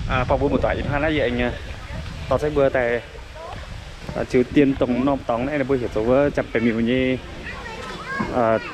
Baac mbuo muoz-doic, ih hnoi naaiv yie aengx dorh zengv mbuo daaih ziux dien dongh norm dorngx naaiv, ninh mbuo heuc zoux wuov Janx-Baeqc Miuh nyei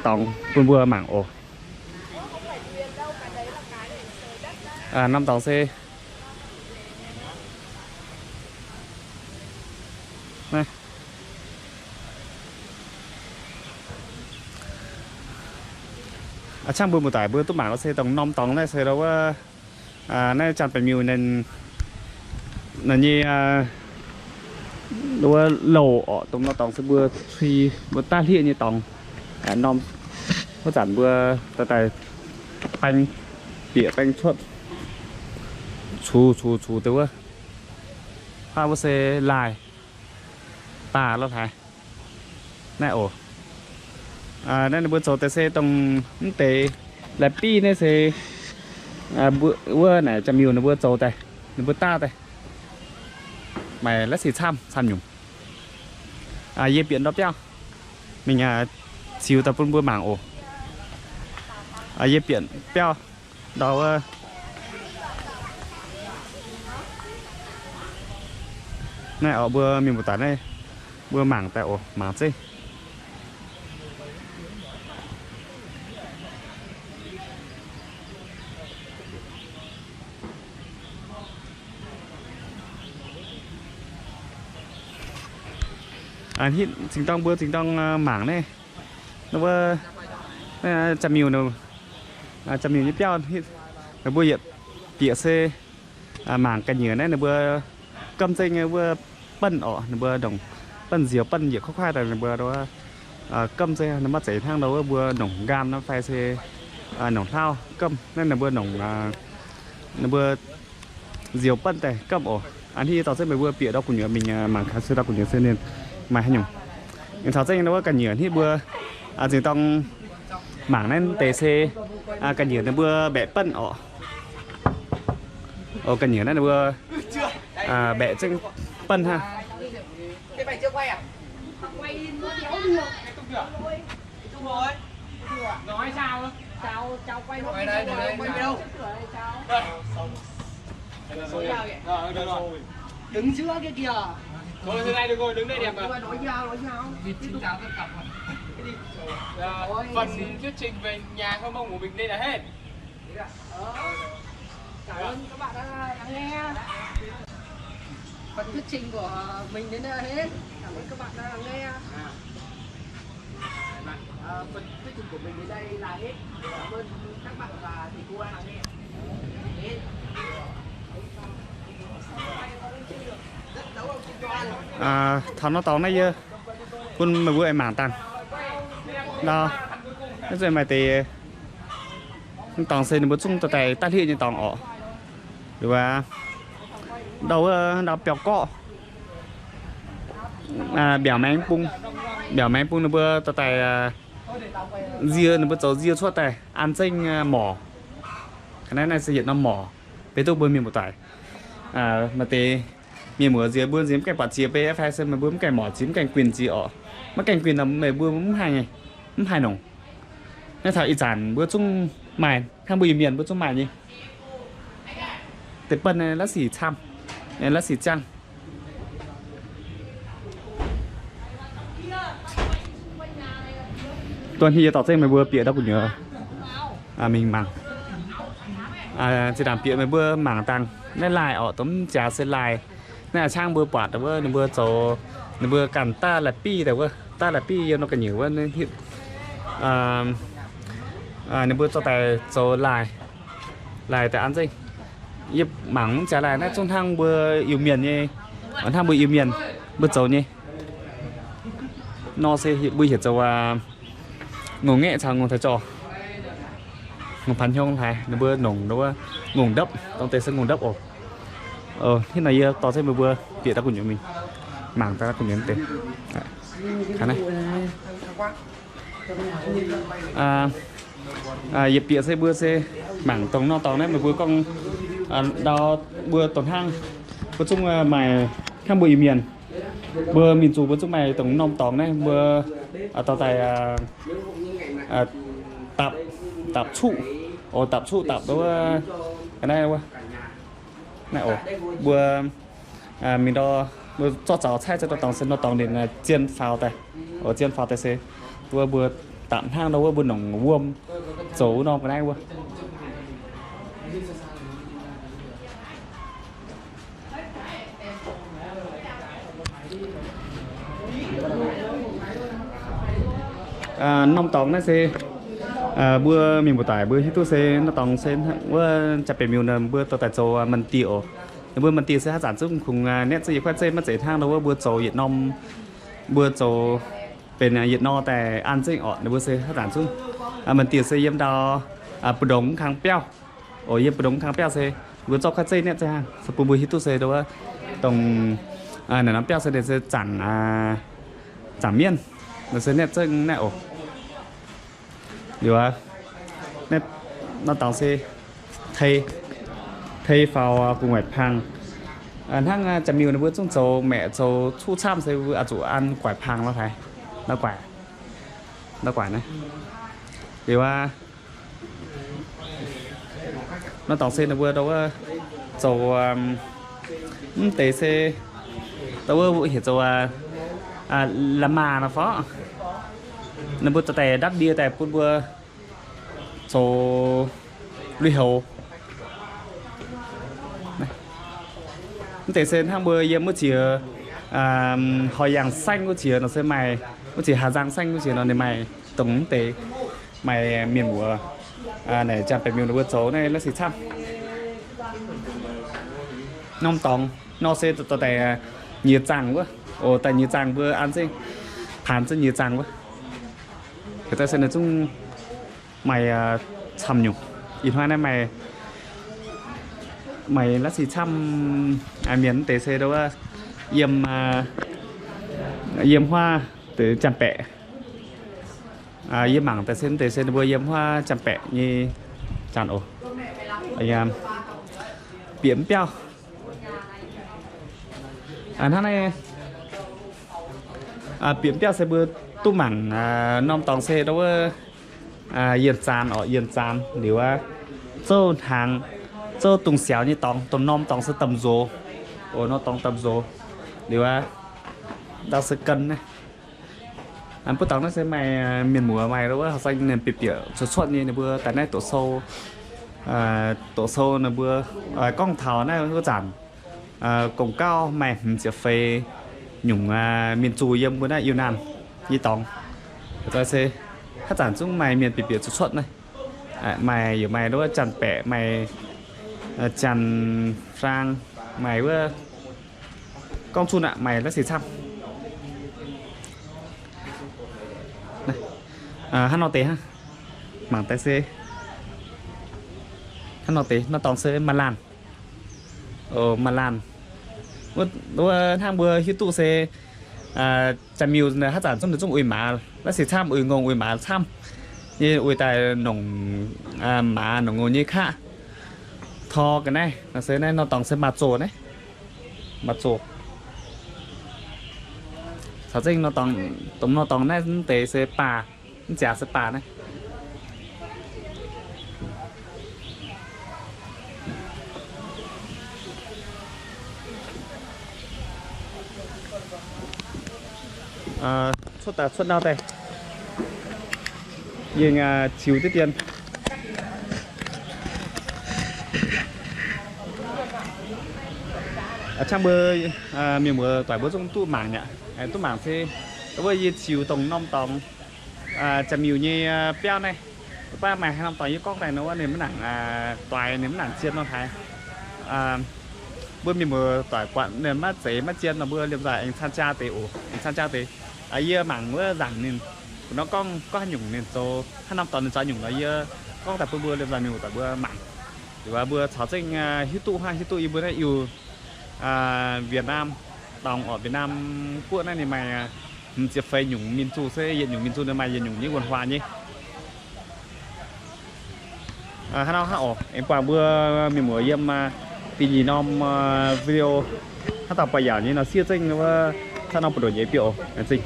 dorngx bun mbuo mangc oc. Norm dorngx se a'ciangv mbuo muoz-doic mbuo duqv mangc se dongh norm dorngx naaiv se wuov, naaiv Janx-Baeqc Miuh ninh nyei wuov louh orqc, dongh norm dorngx se mbuo cui mbuo daav hlieqv nyei dorngx. Norm wuov zanc mbuo daaih daaih baeng bieqc baeng cuotv, cux cux cux deix wuov, hnangv wuov se laaih baac lorh haaix naaiv oc. Naaiv ninh mbuo zoux deix se dongh mv deix la'biqv naaiv se wuov naaic Janx-Miuh ninh mbuo zoux daaih, ninh mbuo daav daaih. Maaih la'sic camv camv nyungc. Yie bieqc ndau biauv mingh ziux daaih bun mbuo mangc oc. Yie bieqc biauv ndau wuov. Naaiv oc, mbuo mienh muoz-doic naaiv, mbuo mangc daaih oc, mangc zeiv. Hitv zingh dorng mbuo zingh dorng mangc naaiv, wuov Janx-Miuh, Janx-Miuh nyei biauv, ninh mbuo yietc bieqc se mangc ga'nyiec naaiv ninh mbuo gamv nzengc wuov banh orqc, ninh mbuo ndongc banh nziouc banh yietc kuv kuaaiv daaih ninh mbuo gamv nzengc, ninh maiv zeiz hnangv nor wuov mbuo ndongc nqaam nor fai se ndongc hlauv gamv naaiv ninh mbuo ndongc, ninh mbuo nziouc banh daaih gamv oc. Aa, hitv dorh zengv meih mbuo bieqc ndau gu'nyuoz mingh mangc gaax se ndau gu'nyuoz se ninh maaih haaix nyungc. Ninh caux zengv wuov ga'nyiec hitv mbuo zingh dorng mangc naaiv deix se ga'nyiec ninh mbuo mbaeqc banh orqc. Oc, ga'nyiec naaiv ninh mbuo mbaeqc zengv banh hnangv. Đứng giữa kia kìa. Thôi, thế này được rồi, đứng đây đẹp mà. Nói nhau, nói nhau. Tiếp tục. Phần thuyết trình về nhà thơ mông của mình đây là hết. Cảm ơn các bạn đã lắng nghe. Phần thuyết trình của mình đến đây là hết. Cảm ơn các bạn đã lắng nghe. Phần thuyết trình của mình đến đây là hết. Cảm ơn các bạn và thầy cô đã lắng nghe. Hết. Taux norm dorngx naaiv yie bun meih mbuo aengx mangc dangh. Nor, naaiv zuqc maaih deix dorngx se ninh mbuo zungv dorh daaih daav hlieqv nyei dorngx orqc. Ndau wuov ndau biauv-gorqv, mbiaauc maengx bung, mbiaauc maengx bung ninh mbuo dorh daaih nzie, ninh mbuo zoux nzie cuotv daaih an zengv morc. Ga'naaiv naaiv se yietc norm morc, beiv duqv mbuo mienh muoz-doic. Maaih deix mienh muoz nziex mbuo nziex mv gaengh buatc ziex bei fai se meih mbuo mv gaengh morc ziex, mv gaengh guinh ziex orqc. Maiv gaengh guinh nor meih mbuo mv haih, mv haih nongc. Naaiv taux ih zanc mbuo zungv maaih, hnangv mbuo Iu-Mienh mbuo zungv maaih nyei. Deix banh la'sic camv, la'sic ziangh. Duqv hnih yie dorh zengv meih mbuo bieqc ndau gu'nyuoz mingh mangc. Zinh ndaangc bieqc meih mbuo mangc dangh naaiv laaih orqc, dongh mv jaax se laaih. Naaiv a'ciangv mbuo buatc wuov ninh mbuo zoux, ninh mbuo ganh daav la'biqv daaih wuov, daav la'biqv yiem nor ga'nyiec wuov, ninh mbuo zoux daaih zoux laaih, laaih daaih an zengv. Yie mangc mv jaax laaih naaiv zungv hnangv mbuo Iu-Mienh nyei, hnangv mbuo Iu-Mienh mbuo zoux nyei. Nor se mbuo heuc zoux ngongh ngaeqv caux ngongh taux zorh, ngongh panh hiong haaix, ninh mbuo nongc wuov ngongh ndopv, dongh deix se ngongh ndopv oc. Hnangv naaic yie dorh zengv meih mbuo bieqc daaih gu'nyuoz mingh mangc daaih gu'nyuoz deix. Yietc bieqc se mbuo se mangc dongh norm dorngx naaiv meih mbuo gorngv ndau mbuo dongh hnangv, mbuo zungv maaih hnangv mbuo Iu-Mienh, mbuo mingh zuqc mbuo zungv maaih dongh norm dorngx naaiv mbuo dorh daaih dapc, dapc cuqv, dapc cuqv dapc wuov, naaiv wuov Naaiv oc, mbuo mingh ndau, mbuo zorqv zaux caaiv zengv nor dorngx se nor dorngx ninh zien faaux daaih. Oc, zien faaux daaih se wuov mbuo dapc hnangv nor wuov mbuo nongc wuom zoux wuov norm ga'naaiv wuov. Norm dorngx naaiv se mbuo mienh mbuo daic mbuo hiuv duqv se nor dorngx se wuov jaa-benx miuc mbuo dorh daaih zoux manh dieh oc. Ninh mbuo manh dieh se haaix zanc zungv kungx nietv zungv yietc kuaaiv zeiv maiv zeiz hnangv nor wuov mbuo zoux yietc norm, mbuo zoux benx yietc nor daaih an zengv orqc. Ninh mbuo se haaix zanc zungv manh dieh se yiem ndau mbu'ndongx kang biauv. Oc, yiem mbu'ndongx kang biauv se mbuo zorqv kuaaiv zeiv nietv zengv hnangv, se bun mbuo hiuv duqv se wuov dongh naaic norm biauv se ninh se zanc, zanc mienv, ninh se nietv zengv naaiv oc. Liuz aqv, nor dorngx se tei, tei faaux gu'nguaaic pang. Hnangv jaa-miuh ninh mbuo zungv zoux maeqc zoux cuqv camv se mbuo oix zuqc an guaaic pang lorh haic. Nor guaaic, nor guaaic naaiv. Liuz aqv, nor dorngx se ninh mbuo ndau wuov zoux mv deix se ndau wuov heuc zoux la'maah nor fai. Ninh mbuo dorh daaih ndapv ndie daaih bun mbuo zoux lui-houx. Mv deix se hnangv mbuo yiem wuov ziex, horh yangh saengv wuov ziex nor se maaih, wuov ziex haaix nzang saengv wuov ziex nor ninh maaih dongh mv deix maaih mienh muoz naaic jaa-benx miuc ninh mbuo zoux naaiv la'sic camv. Norm dorngx nor se dorh daaih nyiex zaangc wuov. Oc, daaih nyiex zaangc mbuo an zengv, paanx zengv nyiex zaangc wuov. Heuc daaih se ninh zungv maaih camv nyungc. Ih hnoi naaiv maaih, maaih la'sic camv mienh mv deix se ndau wuov yiem, yiem huaav deix janx-baeqc. Yie mangc daaih se mv deix se ninh mbuo yiem huaav janx-baeqc nyei zanc oc. Bieqc mv biauv. Hnangv naaiv, bieqc mv biauv se mbuo duqv mangc norm dorngx se ndau wuov yienh zaanx orqc, yienh zaanx liuz aqv, zouv hnaangx, zouv dungz siaaux nyei dorngx, dongh norm dorngx se domh nzox. Oc, norm dorngx domh nzox liuz aqv, ndau se gan naaiv. Mv baac dorngx naaiv se maaih mienh muoz maaih ndau wuov haaix zanc ninh bieqc bieqc cuotv cuotv nyei ninh mbuo daaih naaiv doqc sou, doqc sou ninh mbuo gorngv taux naaiv wuov zanc, gong gauv maaih hmz ziepc feix nyungc mienh zuh yiem mbuo naaiv Yiu Naanh nyei dorngx. Zoih se haaix zanc zungv maaih mienh bieqc bieqc cuotv cuotv naaiv. Maaih yaac maaih ndau wuov janx-baeqc, maaih janx-flaang, maaih wuov gorngv zunh aqv, maaih la'sic camv. Hnangv nor deix hnangv, mangc daaih se hnangv nor deix, nor dorngx se maaih laanh. Maaih laanh. Wuov hnangv mbuo hiuv duqv se jaa-miuh haaix zanc zungv ninh zungv uix maaz, la'sic camv uix ngongh uix maaz camv nyei, uix daaih nongc maaz nongc ngongh nyei kaqv. Tor ga'naaiv nor se naaiv nor dorngx se maaih zoqc naaiv, maaih zoqc. Caux zengv nor dorngx, dongh nor dorngx naaiv mv deix se baah, mv ziaac se baah naaiv. Cuotv daaih cuotv nau daaih, yie ziux diqv dien. Hnangv mbuo mienh muoz doic mbuo zungv duqv mangc aqv, duqv mangc se wuov yie ziux dongh norm dorngx jaa-miuh nyei biauv naaiv. Mv baac maaih haaix norm dorngx yie gorngv daaih nor wuov ninh maiv nangc doix, ninh maiv nangc zien nor haaix. Mbuo mienh muoz doic buatc ninh maiv zeiz maiv zien nor mbuo liemh nzaaih aengx caan jaa deix oc, aengx caan jaa deix. Yie mangc wuov nzaangc ninh, nor gorngv, gorngv haaix nyungc ninh zoux, haaix norm dorngx ninh zoux nyungc nor yie gorngv daaih bun mbuo liemh nzaaih mienh muoz doic mbuo mangc. Liuz mbuo caux zengv hiuv duqv hnangv, hiuv duqv yie mbuo naaiv Iu, Việt Nam dorngx orqc, Việt Nam guoqv naaiv ninh maaih hmz ziepc feix nyungc mienh zuh se yietc nyungc mienh zuh ninh maaih yietc nyungc nyei văn hóa nyei. Hnangv nor hnangv oc, aengx buangh mbuo mienh muoz yiem da'nyeic norm video hnangv dauh buatc yaauc nyei nor siev zengv wuov hnangv norm buoz-ndoqv nyei biouv oc, laengz zingh.